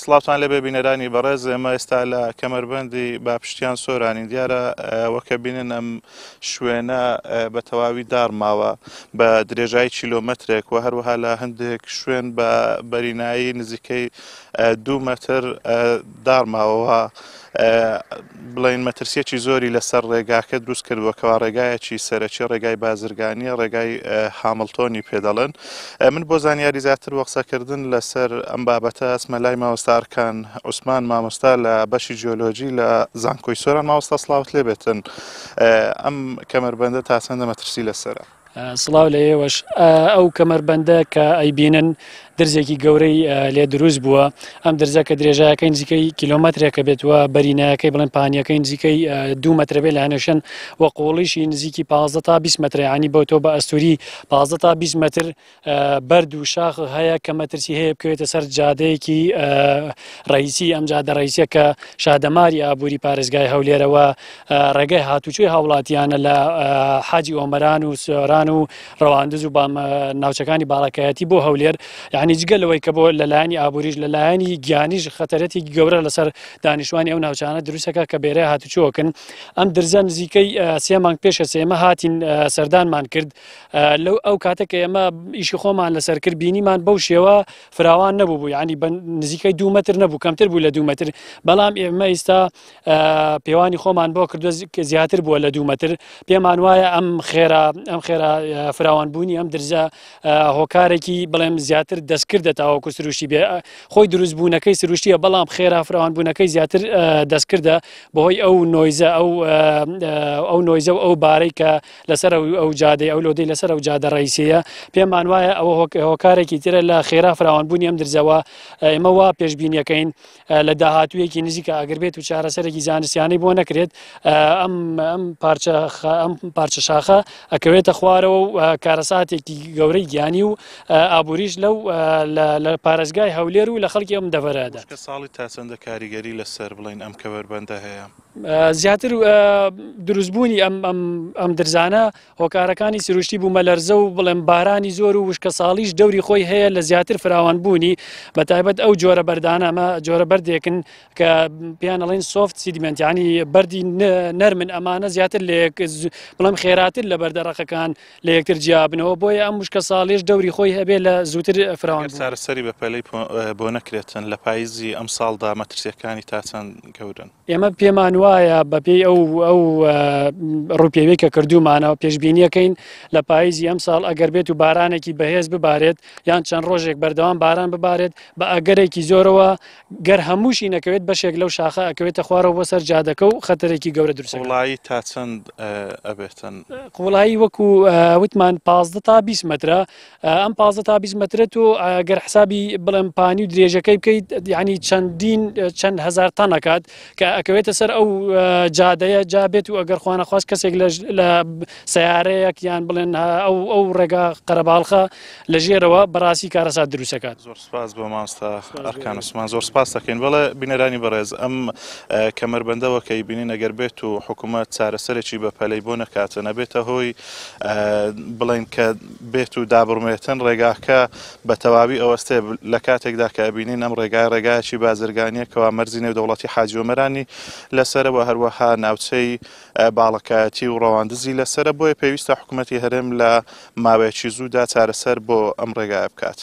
سڵاوتان لێبێ بینەرانی بەڕێز، ئێمە ئێستا لە کەمەربەندی باپشتیان سۆرانین. دیارە وەکە بینن ئەم شوێنە بە تەواوی داڕماوە بە درێژایی کیلۆمەترێک و هەروەها لە هەندێک شوێن بە بەرینایی نزیکەی دوو مەتر داڕماوە. بڵێین مەترسیەکی زۆری لەسەر ڕێگاکە دروست کردووە کەوا ڕێگایەکی سەرەکی ڕێگای بازرگانیە ڕێگای هامڵتۆنی پێ دەڵێن من بۆ زانیاری زیاتر وە قسەکردن لەسەر ئەم بابەتە ئەچمە لای مامۆستا ئەرکان عوسمان مامۆستا لە بەشی جیۆلۆجی لە زانکۆی سۆران مامۆستا سڵاوت لێ بێتن ئەم کەمەربەندە تا چەندە مەترسی لەسەرە؟ سڵاو لە ئێوەش. ئەو کەمەربەندە کە ئەیبینن درزێکی گەورەی لێ دروست بووە. ئەم درزە کە درێژایەکەی نزیکەی کیلۆمەترێکە بێت و بەرینایەکەی بڵێن پانیەکەی نزیکەی دوو مەترە بێت لە هەنێشن و قوڵیشی نزیکی 15 تا 20 مەترە یانی بۆ تۆ بە ئەستوری 15 تا 20 مەتر بەرد و شاخ هەیە کە مەترسی هەیە بکەوێتە سەر جادەیەکی ڕئیسی ئەم جادە ڕئیسیە کە شادەماری ئابووری پارێزگای هەولێرەوە ڕێگەی هاتوچۆی هاوڵاتیانە لە حاجی ئۆمەران و سۆران و ڕەواندز و ناوچەکانی باڵەکایەتی بۆ هەولێر یعنی جگە لەوەی کە بۆ لەلایەنی ئابووریش لەلایەنی گیانیش خەتەرەتی گەورە لەسەر دانیشتوانی ئەو ناوچانە دروستەکە کە بێرە هاتوچۆکن ئەم درزە نزیکەی سێ مانگ پێشە ئێمە هاتین سەردانمان کرد لەو ئەو کاتە کە ئێمە ئیشی خۆمان لەسەر کرد بینیمان بەو شێوە فراوان نەبوو بوو یعنی بە نزیکەی دوو مەتر نەبوو کەمتر بوو لە دوو مەتر بەڵام ئێمە ئیستا پێوانی خۆمان بۆ کردو زیاتر بووە لە دوو مەتر پێمان وایە ئەم خێرا ئەم خێرا فراوانبوونی ئەم درزە هۆکارێکی بڵێم زیاتر دەستکردە تاوەکو سروشتی بێ خۆی دروستبوونەکەی سروشتیە بەڵام خێرا فراوانبوونەکەی زیاتر دەستکردە بەهۆی ئەو نۆیزە ئەو ئەو نۆیزە و ئەو بارەی کە لەسەر ئەو جادەی ئەو لۆدەی لەسەر ئەو جادە ڕئیسیە پێمان وایە ئەوە هۆکارێکی ترە لە خێرا فراوانبوونی ئەم درزەوە ئێمە وا پێشبینیەکەین لە داهاتوویەکی نزیکە ئەگەر بێت و چارەسەرێکی زانستیانەی بۆ نەکرێت ئەم ئەم پارچە ئەم پارچە شاخە ئەکەوێتە خوارەوە و کارەساتێکی گەورەی گیانی و ئابووریش لەو لە پارێزگای هەولێر و لە خەڵکی ئەم دەڤەرەدا. ساڵی تا چەندە کاریگەری لەسەر بڵێین ئەم کەمەربەندە هەیە؟ زیاتر دروستبوونی ئەم ئەم درزانە هۆکارەکانی سروشتی بوومەلەرزە و بڵێم بارانی زۆر و وشکەساڵیش دەوری خۆی هەیە لە زیاتر فراوانبوونی بە تایبەت ئەو جۆرە بەردانە ئەمە جۆرە بەردێکن کە پێیان ئەڵێن soft sediment یانی بەردی نەرمن ئەمانە زیاتر لە بڵێم خێراتر لە بەردە ڕەقەکان لە یەکتر جیابنەوە بۆیە ئەم وشکە ساڵیش دەوری خۆی هەبێ لە زووتر فراوان چارەسەری بەپەلەی بۆ نەکرێتن لە پاییزی ئەمساڵدا مەترسیەکانی تا چەند گەورەن؟ ئێمە پێمان وایە بەپێی ئەو ئەو ڕووپێوی کە کردوومانەوە پێشبینیەکەین لە پاییزی ئەمساڵ ئەگەر بێت و بارانێکی بەهێز ببارێت یان چەند ڕۆژێک بەردەوام باران ببارێت بە ئەگەرێکی زۆرەوە گەر هەمووشی نەکەوێت بەشێک لەو شاخە ئەکەوێتە خوارەوە بۆ سەر جادەکە و خەتەرێکی گەورە دروست قوڵایی تا چەند ئەبێتن؟ قوڵایی وەکو وتمان 15 تا 20 مەترە ئەم 15 تا 20 مەترە تۆ گەر حسابی بڵێم پانی و درێژەکەی بکەیت یعنی چەندین چەند هزار تەن ئەکات کە ئەکەوێتە سەر ئەو جادەیە جا بێت و ئەگەر خوانەخواست کەسێک لە سیارەیەک یان بڵێن ئەو ئەو ڕێگا قەرەباڵخە لە ژێرەوە بەڕاستی کارەسات دروستەکات. زۆر سپاس بۆ مامۆستا ئەرکان عوسمان زۆر سپاس دەکەین بەڵێ بینەرانی بەڕێز ئەم کەمەربەندەوە کە ئەیبینین ئەگەر بێت و حکوومەت چارەسەرێکی بەپەلەی بۆ نەکاتن ئەبێتە هۆی بڵێن کە بێت و دابڕمێتن ڕێگاکە بە تەواوی ئەوەستێ لە کاتێکدا کە ئەبینین ئەم ڕێگای ڕێگایەکی بازرگانیە کەوا مەرزی نێودەوڵەتی حاجی ئۆمەرانی لەسەرە و هەروەها ناوچەی باڵەکایەتی و ڕەواندزی لەسەرە بۆیە پێویستە حکوومەتی هەرێم لە ماوەیەکی زوودا چارەسەر بۆ ئەم ڕێگایە بکات.